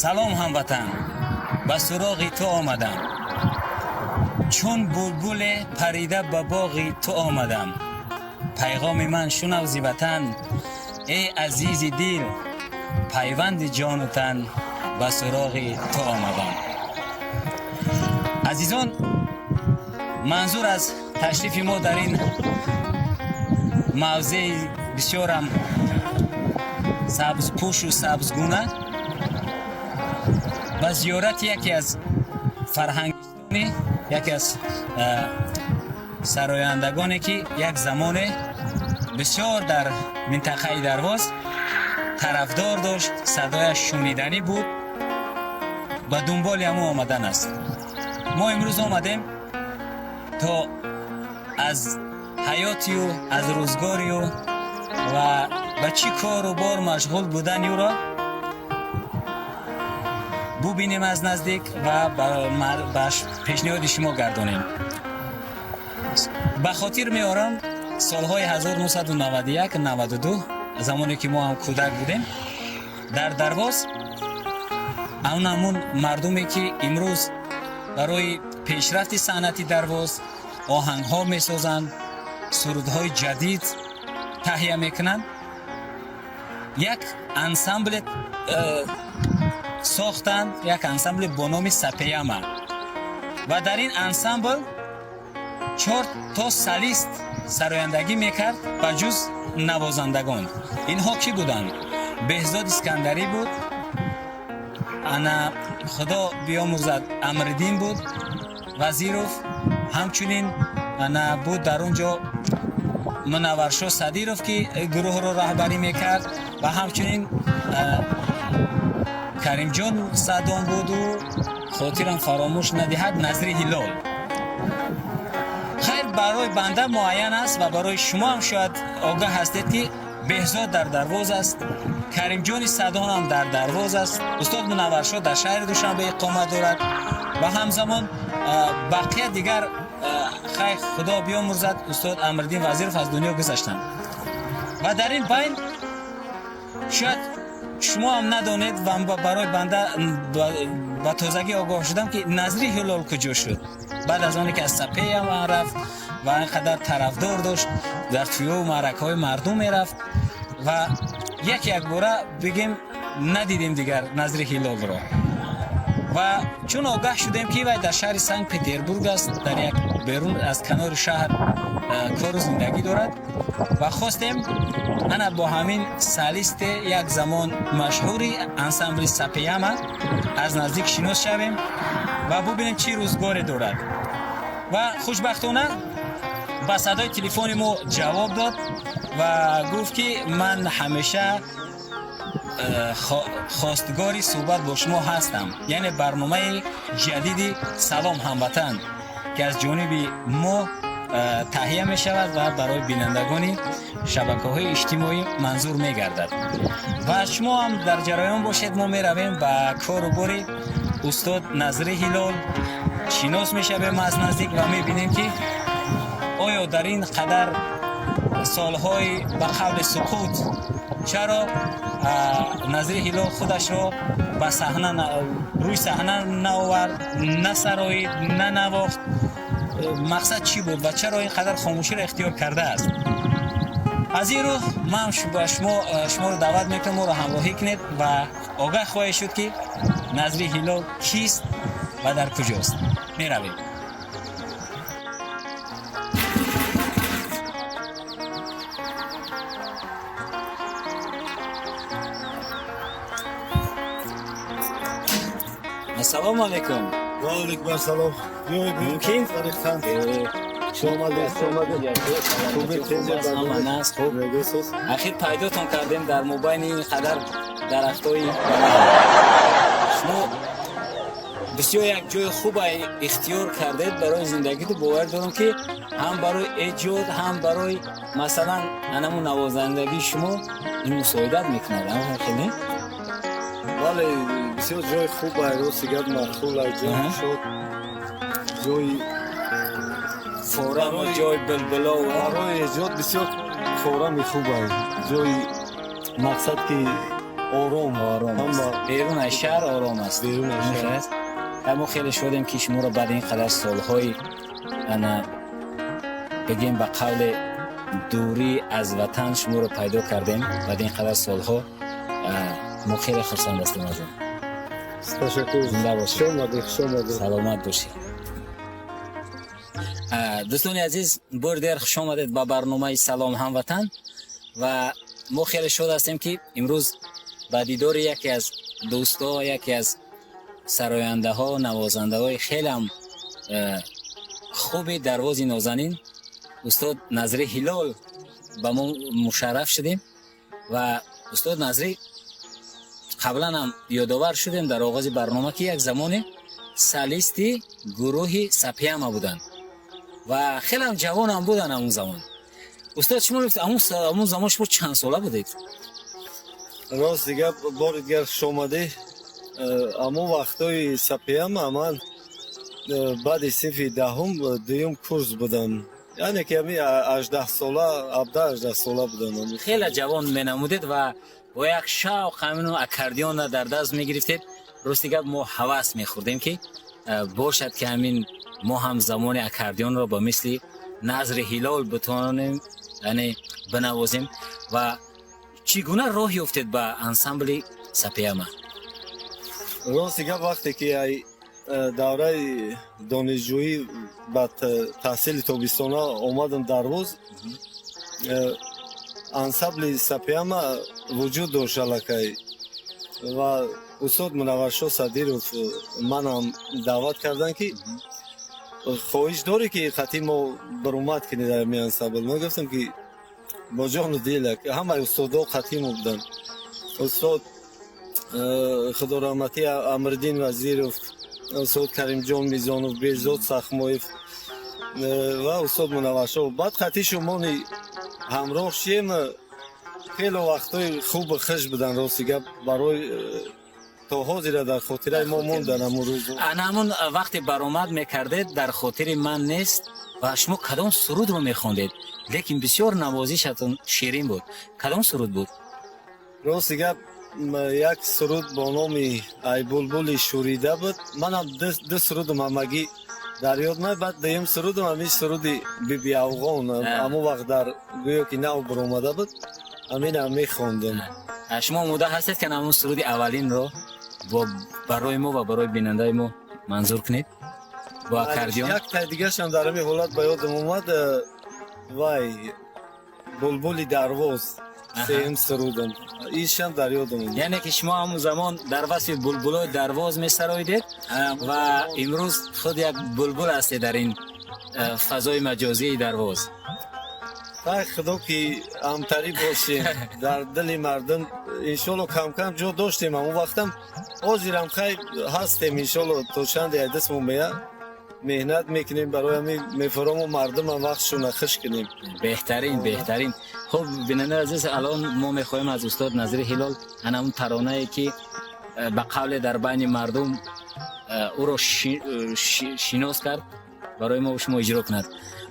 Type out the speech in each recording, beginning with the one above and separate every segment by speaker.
Speaker 1: Салом, ҳамватан, ба суроғи ту омадам, чун булбуле парида ба боғи ту омадам. Пайғоми ман шунав зи ватан, эй азизи дил, пайванди ҷону тан, ба суроғи ту омадам. Азизон, манзур аз ташрифи мо дар ин мавзеи бисёрам сабзпӯшу сабзгуна ба зиёрати яке аз фарҳангистони, яке аз сарояндагоне, ки як замоне бисёр дар минтақаи Дарвоз тарафдор дошт, садояш шуниданӣ буд, ба дунболи ҳамон омадан аст. Мо имрӯз омадем, то аз ҳаёти ӯ, аз рӯзгори ӯ ва ба чӣ кору бор машғул будани ӯро бубинем аз наздик ва ба пешниҳоди шумо гардонем. Ба хотир меорам, солҳои 1991-92, замоне ки мо ҳам кӯдак будем, дар Дарвоз он ҳамун мардуме, ки имрӯз барои пешрафти санъати Дарвоз оҳангҳо месозанд, сурудҳои ҷадид таҳия мекунанд, як ансамбле сохтанд, як ансамбле бо номи Сапеяма. Ва дар ин ансамбл чор то солист сарояндагӣ мекард ба ҷуз навозандагон. Инҳо кӣ буданд? Беҳзод Искандарӣ буд, ана, Худо биёмурзад, Амриддин буд Вазиров, ҳамчунин ана буд дар он ҷо Мунавваршо Садиров, ки гурӯҳро раҳбарӣ мекард, ва ҳамчунин Каримҷон Садон буду, хотирам фаромӯш надиҳад, Назри Ҳилол. Хайр, барои банда муайян аст ва барои шумо ҳам шояд огаҳ ҳастед, ки Беҳзод дар Дарвоз аст, Каримҷони Садон ҳам дар Дарвоз аст, устод Мунавваршо дар шаҳри Душанбе иқомат дорад ва ҳамзамон бақия дигар, хайр, Худо биёмурзад, устод Амриддин Вазиров аз дунё гузаштанд. Ва дар ин байн шояд шумо ҳам надонед ва барои банда ба тозагӣ огоҳ шудам, ки Назри Ҳилол куҷо шуд баъд аз оне ки аз Сапея рафт ва ин қадар тарафдор дошт, дар тӯёву маъракаҳои мардум мерафт ва як якбора бигем, надидем дигар Назри Ҳилолро. Ва чун огаҳ шудем, ки вай дар шаҳри Санкт Петербург аст, дар як берун аз канори шаҳр кору зиндагӣ дорад, ва хостем ана бо ҳамин солисте як замон машҳури ансамбли Сапеяма аз наздик шинос шавем ва бубинем, чӣ рӯзгоре дорад. Ва хушбахтона ба садои телефони мо ҷавоб дод ва гуфт, ки ман ҳамеша хостгори суҳбат бо шумо ҳастам. Яъне барномаи ҷадиди «Салом, ҳамватан», ки аз ҷониби мо таҳия мешавад ва барои бинандагони шабакаҳои иҷтимоӣ манзур мегардад, ва шумо ҳам дар ҷараён бошед. Мо меравем ба кору бори устод Назри Ҳилол, шинос мешавем аз наздик ва мебинем, ки оё дар ин қадар солҳои ба қавли суқут чаро Назри Ҳилол худашро ба саҳна, рӯи саҳна наовард, насароид, нанавохт, мақсад чӣ буд ва чаро ин қадар хомӯширо ихтиёр кардааст. Аз ин рӯ ман ба шумо, шуморо даъват мекунам, моро ҳамроҳӣ кунед ва огаҳ хоҳед шуд, ки Назри Ҳилол кист ва дар куҷост. Меравем. Ассалому алайкум.
Speaker 2: Ва алайкум ассалом.
Speaker 1: Мумкин?
Speaker 2: Хуб.
Speaker 1: Ахир пайдотон кардем дар мобайни ин қадар дарахтҳои шумо. Бисёр як ҷои хуба ихтиёр кардед барои зиндагиту. Бовар дорам, ки ҳам барои эҷод, ҳам барои, масалан, анаму навозандагии шумо ин мусоидат мекунад, хеле.
Speaker 2: Бале, бисёр ҷои хуб, рости гап, маъқул, ҷои шод, ҷои
Speaker 1: форам, ҷои булбуло.
Speaker 2: Барои эҷод бисёр форами хуб, ҷои мақсад, ки Ором.
Speaker 1: Ором аст. Берун аз шаҳр ором аст.
Speaker 2: Берун аз шаҳр.
Speaker 1: Аст. Мо хеле шодем, ки шуморо баъди ин қадар солҳои, ана бигем, ба қавле дурӣ аз ватан шуморо пайдо кардем. Баъди ин қадар солҳо мо хеле хурсанд ҳастем аз ин.
Speaker 2: Ташаккур.
Speaker 1: Зинда бошед.
Speaker 2: Хуш омадед, хуш омадед.
Speaker 1: Саломат бошед. Дӯстони азиз, бори дигар хуш омадед ба барномаи «Салом, ҳамватан», ва мо хеле шод ҳастем, ки имрӯз ба дидори яке аз дӯстҳо, яке аз сарояндаҳо, навозандаҳои хелеам хуби Дарвози нозанин, устод Назри Ҳилол, ба мо мушарраф шудем. Ва устод Назрӣ, қаблан ҳам ёдовар шудем дар оғози барнома, ки як замоне солисти гурӯҳи Сапияма буданд ва хелеам ҷавонам буданд ҳамун замон. Устод, шумо ҳамун замон шумо чанд сола будед?
Speaker 2: Рост дигар, бори дигар хуш омадӣ. Ҳамон вақтҳои Сапияма ман баъди синфи 10-ум, дуюм курс будам, яъне ки ҳами 18 сола, 17-18 сола будам.
Speaker 1: Хеле ҷавон менамудед ва бо як шавқ ҳамину аккордеонро дар даст мегирифтед. Рости гап, мо ҳавас мехӯрдем, ки бошад, ки ҳамин мо ҳам замони аккордеонро ба мисли Назри Ҳилол битавонем, яъне бинавозем. Ва чӣ гуна роҳ ёфтед ба ансамбли Сапияма?
Speaker 2: Рости гап, вақте ки ай давраи донишҷӯӣ ба таҳсили тобистона омадам Дарвоз, ансамбли Сапияма вуҷуд дошт аллакай ва устод Мунавваршоҳ Садиров манам даъват карданд, ки хоҳиш дорӣ, ки қатъи мо баромад кунӣ дар ҳамин ансамбл. Ман гуфтам, ки бо ҷону дил. Ҳамаи устодо қатъи мо буданд: устод, худораҳматӣ, Амриддин Вазиров, устод Каримҷон Мизонов, Беҳзод Сахмоев ва устод Мунавваршоҳ. Баъд қатъи шумони ҳамроҳ шием. Хело вақтҳои хубу хуш буданд, рости гап, барои то ҳозира дар хотираи мо мондан ҳамун рӯзо.
Speaker 1: Ана ҳамун вақте баромад мекардед, дар хотири ман нест, ва шумо кадом сурудро мехондед, лекин бисёр навозишатон ширин буд. Кадом суруд буд?
Speaker 2: Рости гап, як суруд бо номи «Ай булбули шӯрида» буд. Манам ду сурудам ҳамагӣ дар ёд май. Баъд дуюм сурудам ҳамин суруди «Биби Афғон», ҳамон вақт дар гӯё ки нав баромада буд, ҳаминам мехондам.
Speaker 1: Шумо омода ҳастед, ки ҳамун суруди аввалинро барои мо ва барои бинандаи мо манзур кунед бо аккордеон?
Speaker 2: Як тай дигаршам дар ҳамин ҳолат ба ёдам омад, вай «Булбули Дарвоз», сеюм сурудам, ишам дар ёдам омад.
Speaker 1: Яъне ки шумо ҳамун замон дар васфи булбулои Дарвоз месароидед ва имрӯз худ як булбул ҳастед дар ин фазои маҷозии Дарвоз.
Speaker 2: Хай, худо ки ҳамтарӣ бошем, дар дили мардум иншолло кам-кам ҷо доштем ҳамон вақтам, ҳозирам хай ҳастем, иншолло то чанде дастмон мея меҳнат мекунем, барои ҳамин мефурому мардумам вақтшона хуш кунем.
Speaker 1: Беҳтарин, беҳтарин. Хуб, бинандаи азиз, алон мо мехоҳем аз устод Назри Ҳилол ана ҳамун таронае, ки ба қавле дар байни мардум ӯро шинос кард, барои мо шумо иҷро кунад.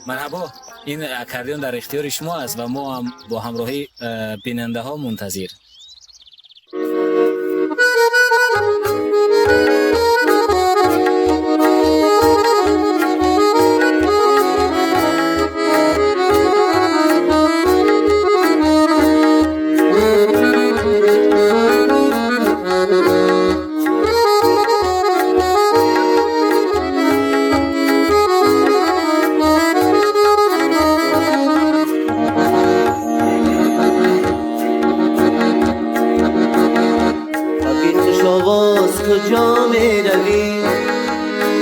Speaker 1: Марҳабо, ин аккордеон дар ихтиёри шумо аст ва мо ҳам бо ҳамроҳии бинандаҳо мунтазир.
Speaker 3: طبی خوش آواز کجا می روی؟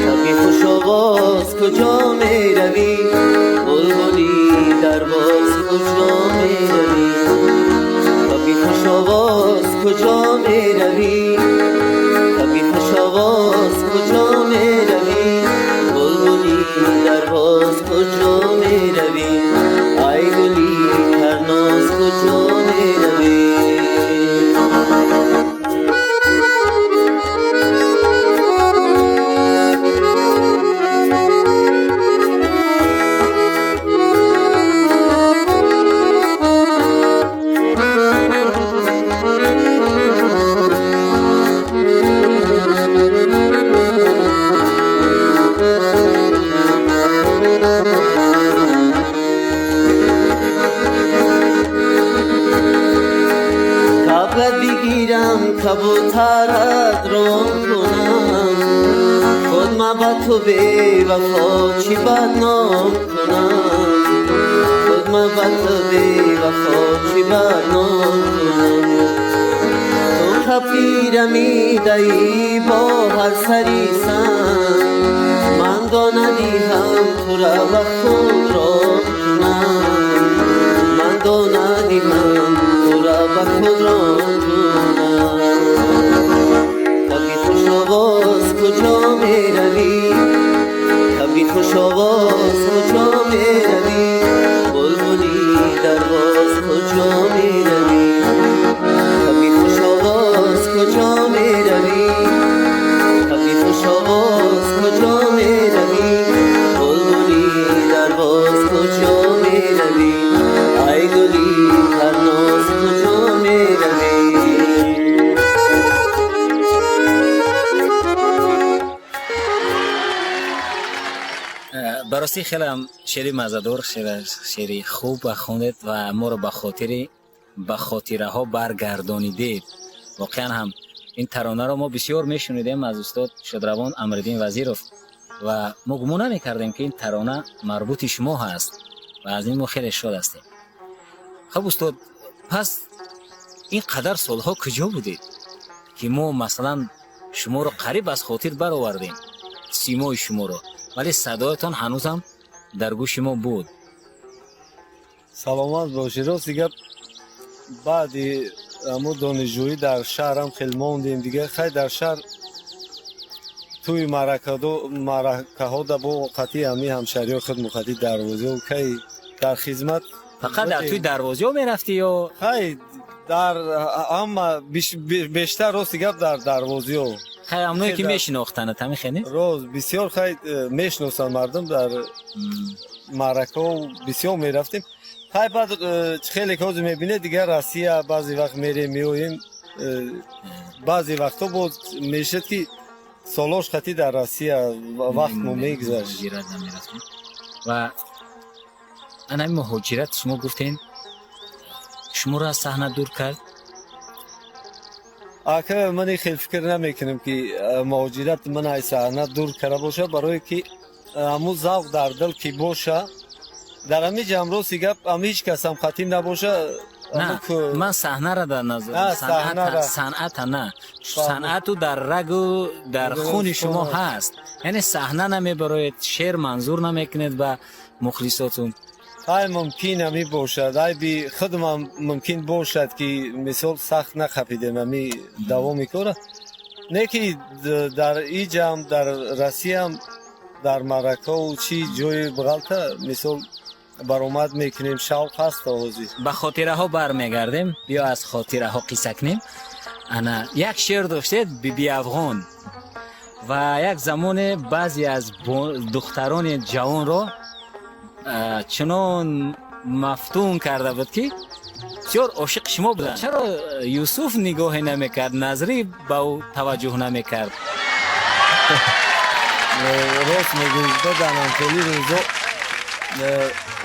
Speaker 3: طبی خوش آواز کجا می روی؟ بلبلی درواز کجا می روی؟ طبی خوش آواز کجا می روی؟ طبی خوش آواز کجا می روی؟ بلبلی درواز کجا می روی؟ ای گلی ترناز کجا می روی؟ духтарат ром кунам, худ ма ба ту бевафо чӣ бадном кунам, худ ма ба ту бевафо чӣ бадном кунам. Ту кафира медаӣ бо ҳар сари санг, ман дона диҳам тура ба худ ром кунам, ман дона диҳам тура ба худ ром кунам. Кабри хушовоз куҷо меравӣ, кабри хушовоз куҷо меравӣ, булбули дарвоз куҷо меравӣ, кабри хушовоз куҷо меравӣ, кабри хушовоз куҷо меравӣ, булбули дарвоз куҷо меравӣ, ай гули тарноз куҷо меравӣ.
Speaker 1: Ба ростӣ хеле ҳам шеъри маззадор, шеъри хуб хондед ва моро ба хотираҳо баргардонидед. Воқеан ҳам ин таронаро мо бисёр мешунидем аз устод шодравон Амриддин Вазиров ва мо гумон намекардем, ки ин тарона марбути шумо ҳаст ва аз ин мо хеле шод ҳастем. Хуб, устод, пас ин қадар солҳо куҷо будед, ки мо масалан шуморо қариб аз хотир баровардем, симои шуморо, вале садоятон ҳанӯзам дар гӯши мо буд.
Speaker 2: Саломат бошӣ. Рости гап, баъди ҳамун донишҷӯӣ дар шаҳрам хеле мондем дигар. Хай, дар шаҳр тӯи маъракаҳо да бо қатъи ҳамин ҳамшаҳриҳои худ муқадди дарвозиҳо кай дар хизмат.
Speaker 1: Фақат дар тӯи дарвозиҳо мерафтӣ ё?
Speaker 2: Хай, дар ҳама бештар, рости гап, дар дарвозиҳо.
Speaker 1: Хай, ҳамоное ки мешинохтанат, ҳамин хел нест?
Speaker 2: Рост, бисёр хай мешиносанд мардум, дар маъракаҳо бисёр мерафтем. Хай, баъд хеле ки ҳозир мебинед, дигар Россия баъзе вақт мерем, меоем, баъзе вақтҳо боз мешуд, ки солош қатӣ дар Россия вақтмо мегузашт.
Speaker 1: Муҳоҷират намерафтем. Ва ана ҳамин муҳоҷират, шумо гуфтем, шуморо аз саҳна дур кард?
Speaker 2: Ака, ман хел фикр намекунам, ки муҳоҷират ман аз саҳна дур карда боша, барое ки ҳамун завқ дар дил ки боша, дар ҳамин ҷамъ, рости гап, ам ҳеҷ касам қатим набоша.
Speaker 1: На, ман саҳнара дар назар, санъата на, санъату дар рагу дар хуни шумо ҳаст, яъне саҳна намебароед, шеър манзур намекунед ба мухлисотун.
Speaker 2: Ай, мумкин ҳами бошад, айби худмам мумкин бошад, ки мисол сахт нақапидем ҳами давоми кора. Не ки дар иҷам, дар Россиям, дар маъракаву чӣ ҷои ғалта мисол баромад мекунем, шавқ ҳаст то ҳозир.
Speaker 1: Ба хотираҳо бармегардем, биё аз хотираҳо қисса кунем. Ана як шеър доштед, «Биби Афғон», ва як замоне баъзе аз духтарони ҷавонро чунон мафтун карда буд, ки бисёр ошиқи шумо буданд. Чаро Юсуф нигоҳе намекард, назрӣ ба ӯ таваҷҷӯҳ намекард?
Speaker 2: Рост мегӯӣ, дар хеле рӯзо,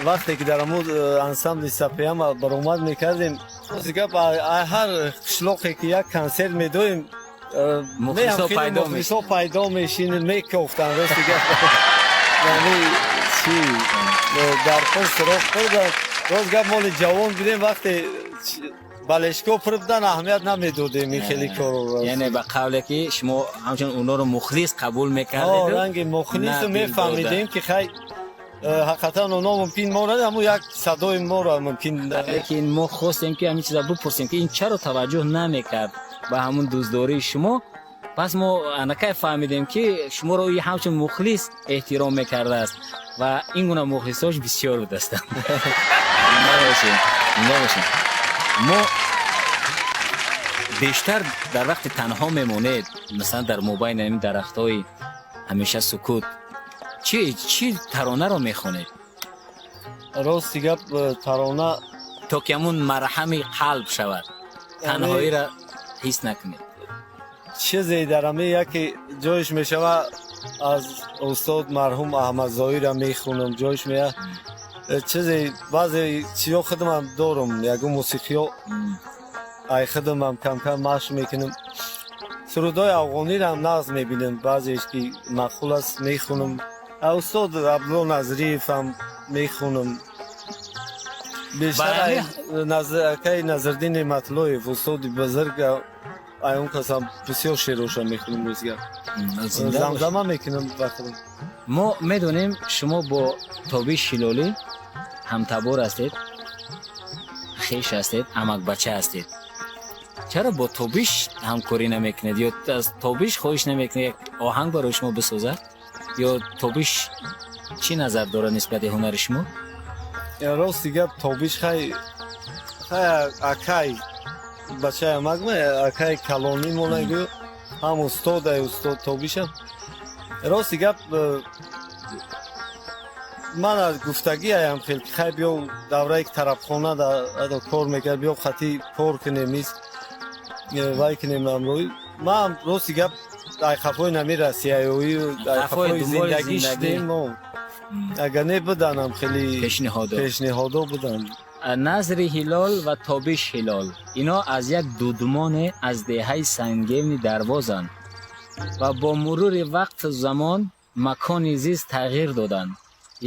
Speaker 2: вақте ки дар ҳамун ансамбли Сапеяма баромад мекардем, рости гап, ҳар қишлоқе ки як консерт медоем, мухлисо пайдо мешинанд, мекофтанд. Рости гап, яъне чи дар пир суроғ пир. Рост гап, моли ҷавон будем, вақте балешко пур будан, аҳамият намедодем ин хеле корро.
Speaker 1: Яъне ба қавле ки шумо ҳамчун онҳоро мухлис қабул мекардед.
Speaker 2: Ранги мухлису мефаҳмидем, ки хай, ҳақиқатан онҳо мумкин моро ҳамун як садои моро мумкин.
Speaker 1: Лекин мо хостем, ки ҳамин чиза бипурсем, ки ин чаро таваҷҷӯҳ намекард ба ҳамун дӯстдории шумо. Пас мо анакай фаҳмидем, ки шуморо ӯ ҳамчун мухлис эҳтиром мекардааст ва ин гуна мухлисош бисёр будастанд. Набошем, мо бештар дар вақти танҳо мемонед, масалан дар мобайни ҳамин дарахтҳои ҳамеша сукут, чӣ таронаро мехонед?
Speaker 2: Рости гап, тарона
Speaker 1: то ки ҳамун марҳами қалб шавад, танҳоиро ҳис накунед.
Speaker 2: Чизе дар ҳамин яке ҷоиш мешава, аз устод марҳум Аҳмадзоҳира мехонам, ҷоиш мея чизе. Баъзе чизҳо худамам дорум, ягон мусиқиҳо ай худамам кам-кам машқ мекунам. Сурудҳои афғониро ҳам нағз мебинам, баъзеаш ки маъқул аст, мехонам. Устод Абдулло Назриев ҳам мехонам бештар. Акаи Назриддин Неъматуллоев, устоди бузург, ай он касам бисёр шеъроша мехонам, рӯзгар замзама мекунам ба худам.
Speaker 1: Мо медонем, шумо бо Тобиш Ҳилолӣ ҳамтабор ҳастед, хеш ҳастед, амакбача ҳастед. Чаро бо Тобиш ҳамкорӣ намекунед ё аз Тобиш хоҳиш намекунед, як оҳанг барои шумо бисозад? Ё Тобиш чӣ назар дорад нисбати ҳунари шумо?
Speaker 2: Рости гап, Тобиш хай акай бачаи амакма, акай калонӣ монагӯ, ҳам устодай, устод Тобишам. Рости гап, ман аз гуфтагиаям хел ки хай биё, давраи тарабхона кор мекард, биё хати кор кунем, ис вай кунем ҳамроҳӣ. Ман рости гап, ай хафои нами россияёӣ, ай хафои зиндагӣ шудем. Агар не буданам, хеле пешниҳодо буданд.
Speaker 1: Назри Ҳилол ва Тобиш Ҳилол, ино аз як дудмоне аз деҳаи Сангевни Дарвозанд ва бо мурури вақту замон макони зист тағйир доданд.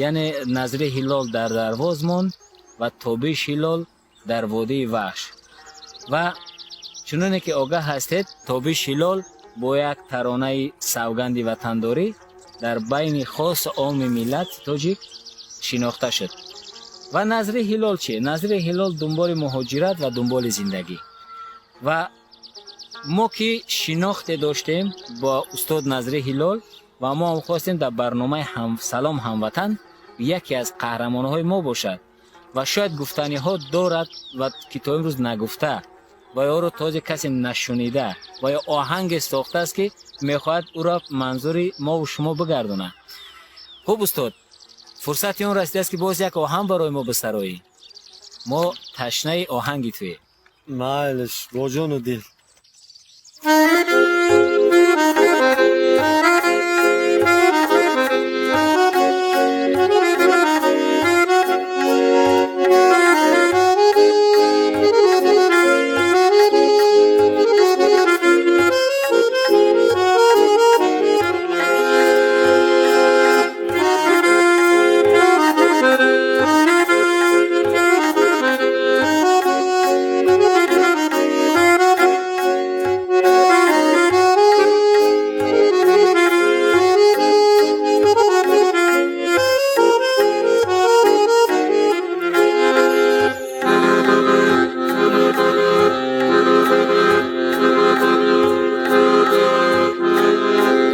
Speaker 1: Яъне Назри Ҳилол дар Дарвоз монд ва Тобиш Ҳилол дар водии Вахш. Ва чуноне ки огаҳ ҳастед, Тобиш Ҳилол бо як таронаи савганди ватандорӣ дар байни хосу оми миллати тоҷик шинохта шуд. Ва Назри Ҳилол чи? Назри Ҳилол дунболи муҳоҷират ва дунболи зиндагӣ. Ва мо ки шинохте доштем бо устод Назри Ҳилол ва мо ҳам хостем, дар барномаи Салом ҳамватан яке аз қаҳрамонҳои мо бошад ва шояд гуфтаниҳо дорад ва ки то имрӯз нагуфта ва ё ӯро този касе нашунида ва ё оҳанге сохтааст, ки мехоҳад ӯро манзури мову шумо бигардонад. Хуб, устод, фурсати он расидааст, ки боз як оҳанг барои мо бисароӣ. Мо ташнаи оҳанги туем.
Speaker 2: Майлиш, бо ҷону дил.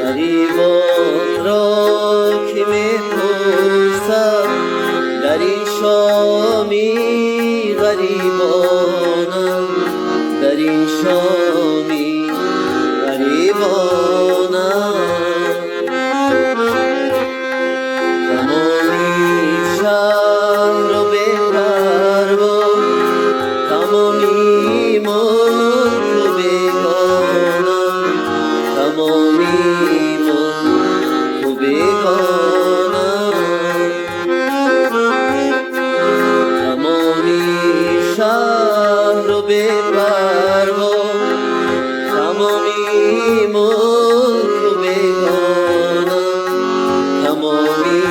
Speaker 3: غریبان را که میپرسد در این شامی غریبانم، در این شامی غریبانم. تمامی شهر و بپروا، تمامی ملک و بیگانم، تمامی ملک و بیگانم. تمامی شهر و بپروا، تمامی ملک و بیگانم، تمامی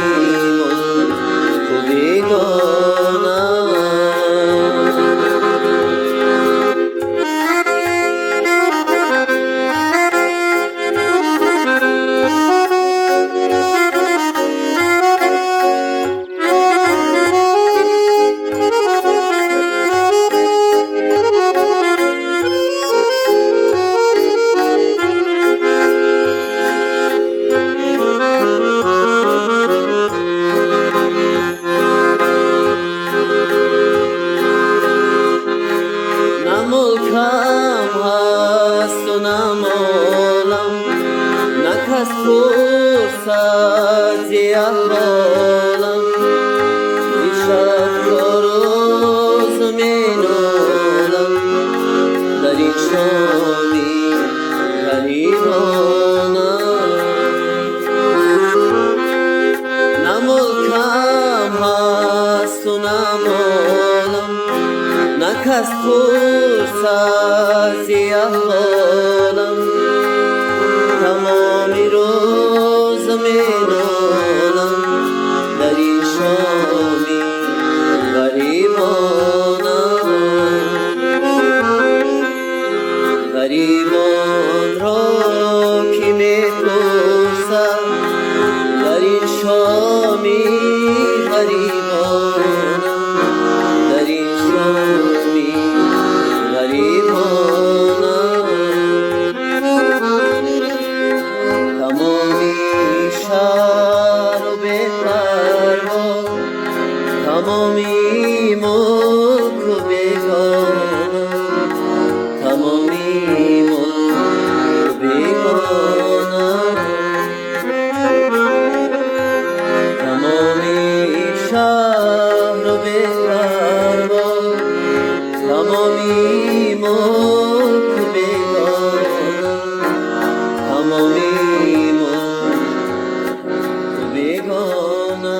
Speaker 3: ملک و بیگانم. نه ملکم هست و نه مالم، نه کس پرسد ز احوالم. دیشب تا روز می نالم در این شامی غریبانم. نه ملکم هست و نه مالم، نه کس پرسد ز احوالم. Тамоми рӯз менолам, дар ин шоми ғарибонам. Ғарибонро ки мепурсад, дар ин шоми ғарибонам, дар ин шоми ғарибонам. Тамоми шаҳру бепарво, тамоми мулку бегона, тамоми мулку бегона, тамоми шаҳру бепарво, тамоми мулку бегона, тамоми мулку бегона.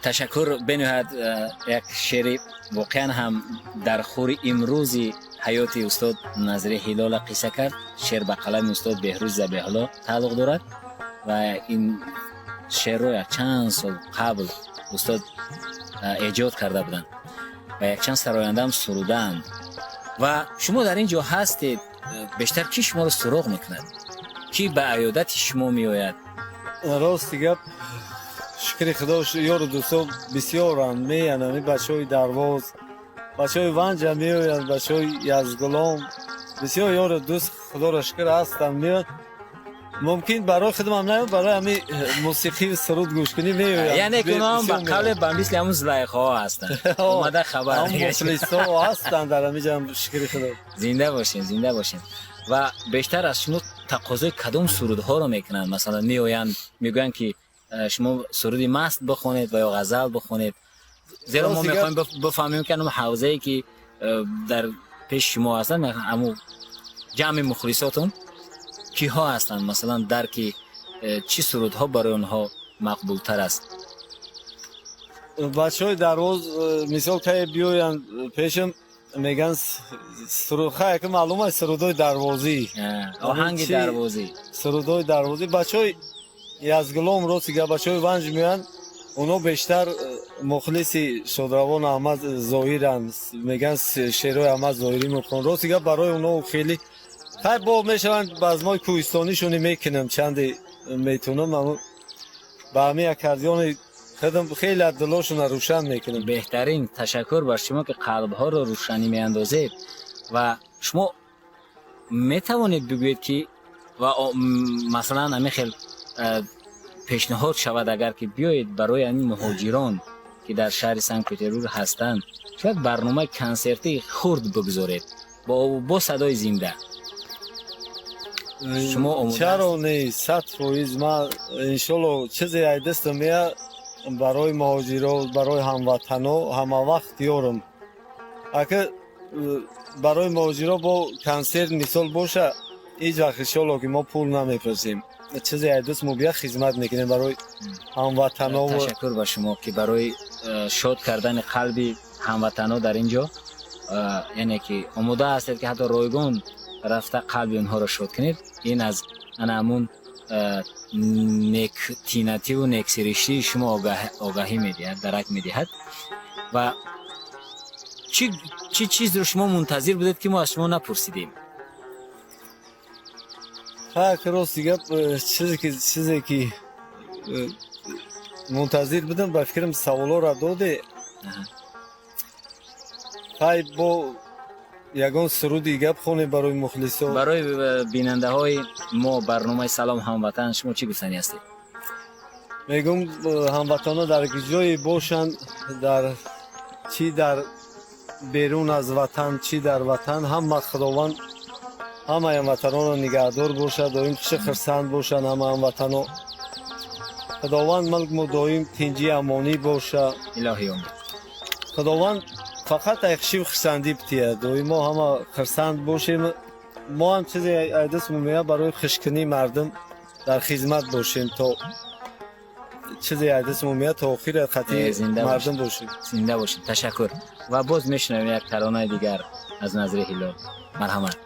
Speaker 1: Ташаккур бениҳоят, як шеъри воқеан ҳам дар хури имрӯзи ҳаёти устод Назри Ҳилола қисса кард. Шеър ба қалами устод Беҳрӯз Забеҳулло тааллуқ дорад ва ин шеърро якчанд сол қабл устод эҷод карда буданд ва якчанд сарояндаам сурудаанд. Ва шумо дар ин ҷо ҳастед, бештар кӣ шуморо суроғ мекунад, кӣ ба аёдати шумо меояд?
Speaker 2: Рости гап, шукри Худо, ёру дӯсто бисёранд, меянд. Ами бачаҳои Дарвоз, бачаҳои Ванҷа меоянд, бачаҳои Язгулом, бисёр ёру дӯст, Худоро шукр, ҳастанд, меоянд. Мумкин барои худмам наёд, барои ҳами мусиқию суруд гӯш кунӣ меоянд.
Speaker 1: Яъне ки онҳо ба
Speaker 2: Бисёр
Speaker 1: қавле
Speaker 2: меоянд.
Speaker 1: ба мисли ҳамун Зулайхоҳо ҳастанд, омада хабар
Speaker 2: Ҳам мухлисо ҳастанд дар ҳамиҷа, шукри Худо.
Speaker 1: Зинда бошем, зинда бошем. Ва бештар аз шумо тақозои кадом сурудҳоро мекунанд? Масалан, меоянд, мегӯянд ки шумо суруди маст бихонед ва ё ғазал бихонед, зеро мо
Speaker 2: Рости гап-
Speaker 1: мехоҳем бифаҳмем, ки ҳамун ҳавзае ки дар пеши шумо ҳастанд, ҳамун ҷамъи мухлисотон киҳо ҳастанд, масалан, дарки чӣ сурудҳо барои онҳо мақбултар аст.
Speaker 2: Бачаҳои Дарвоз, мисол, кае биёянд пешам, мегӯянд сурудха, яке маълум аст, сурудҳои дарвозӣ.
Speaker 1: Оҳанги дарвозӣ.
Speaker 2: Сурудҳои дарвозӣ. Бачаҳои Язгулом, рости гап, бачаҳои Ванҷ меоянд, онҳо бештар мухлиси шодравон Аҳмад Зоҳиранд, мегӯянд, шеърҳои Аҳмад Зоҳирӣ мехон. Рости гап, барои онҳо хеле хай бо мешаванд, базмои кӯҳистонишони мекунам, чанде метунам, аммо ба ҳамин аккордеони худам хеле дилошона рӯшан мекунам.
Speaker 1: Беҳтарин, ташаккур бар шумо, ки қалбҳоро рӯшанӣ меандозед. Ва шумо метавонед бигӯед, ки ва масалан, ҳамин хел пешниҳод шавад, агар ки биёед, барои ҳамин муҳоҷирон, ки дар шаҳри Санкт Петербург ҳастанд, шояд барномаи консертии хурд бигузоред бо садои зинда, шумо омода?
Speaker 2: Чаро не, 100%. Ман, иншолло, чизе ай дастам мея, барои муҳоҷиро, барои ҳамватано ҳама вақт ёрам. Ака, барои муҳоҷиро бо консерт, мисол, боша, ҳеҷ вақт, иншолло, ки мо пул намепурсем. Чизе ай дастмо бия, хизмат мекунем барои ҳамватано.
Speaker 1: Ташаккур ба шумо, ки барои шод кардани қалби ҳамватано дар ин ҷо, яъне ки омода ҳастед, ки ҳатто ройгон рафта қалби онҳоро шод кунед. Ин аз ана ҳамун нектинативу нексириштии шумо огаҳӣ медиҳад, дарак медиҳад. Ва чӣ чизро шумо мунтазир будед, ки мо аз шумо напурсидем?
Speaker 2: Ҳак, рости гап, чизе ки мунтазир будам, ба фикрам, саволҳоро доде. Хай, бо ягон суруди гап хонем барои мухлисо.
Speaker 1: Барои бинандаҳои мо, барномаи «Салом, ҳамватан», шумо чӣ гуфтанӣ ҳастед?
Speaker 2: Мегӯм, ҳамватанҳо дар ҷое бошанд, дар чӣ дар берун аз ватан, чӣ дар ватан, ҳама Худованд ҳамаи ҳамватанонро нигаҳдор бошад, доим хуши хурсанд бошанд ҳама ҳамватано. Худованд мулкмо доим тинҷӣ, амонӣ боша.
Speaker 1: Илоҳӣ омин.
Speaker 2: Худованд фақат ай хушию хурсандӣ битиҳад, доимо ҳама хурсанд бошем. Мо ҳам чизе ай дастмо меояд, барои хушкунии мардум дар хизмат бошем, то Чизе аз дастмон меяд, то охир қатъи мардум бошем.
Speaker 1: Зинда бошед, ташаккур. Ва боз мешунавем як таронаи дигар аз Назри Ҳилол. Марҳамат.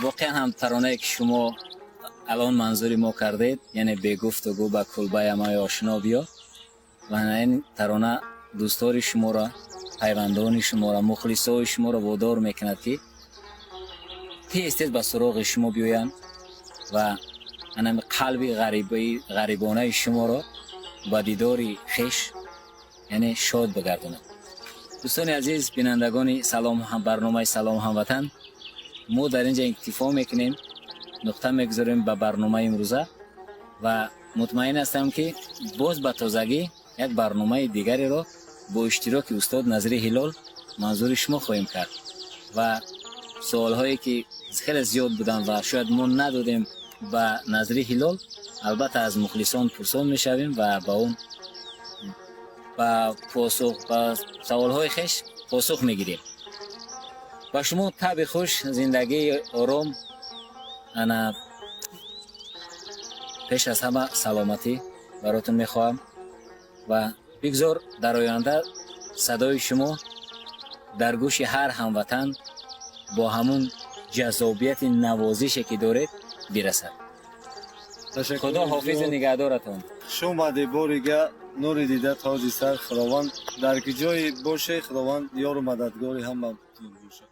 Speaker 1: Воқеан ҳам таронае ки шумо алон манзури мо кардед, яъне бегуфтугӯ ба кулбаи май ошно биё, ва ин тарона дӯстори шуморо, пайвандони шуморо, мухлисои шуморо водор мекунад, ки тез тез ба суроғи шумо биёянд ва анами қалби ғарибонаи шуморо ба дидори хеш, яъне шод бигардонад. Дӯстони азиз, бинандагони салом барномаи Салом ҳамватан, мо дар инҷа иктифо мекунем, нуқта мегузорем ба барномаи имрӯза ва мутмаин ҳастам, ки боз ба тозагӣ як барномаи дигареро бо иштироки устод Назри Ҳилол манзури шумо хоҳем кард ва суолҳое ки хеле зиёд буданд ва шояд мо надодем ба Назри Ҳилол, албатта аз мухлисон пурсон мешавем ва ба он ба посух ба саволҳои хеш посух мегирем. Ба шумо таби хуш, зиндагии ором, ана пеш аз ҳама саломатӣ баротон мехоҳам ва бигзор дар оянда садои шумо дар гӯши ҳар ҳамватан бо ҳамун ҷаззобияти навозише ки доред бирасад. Худо ҳофизу нигаҳдоратон.
Speaker 2: Хуш омадед борига, нури дида, тоҷи сар. Худованд дар ки ҷое боше, Худованд ёру мададгори ҳаматон бошад.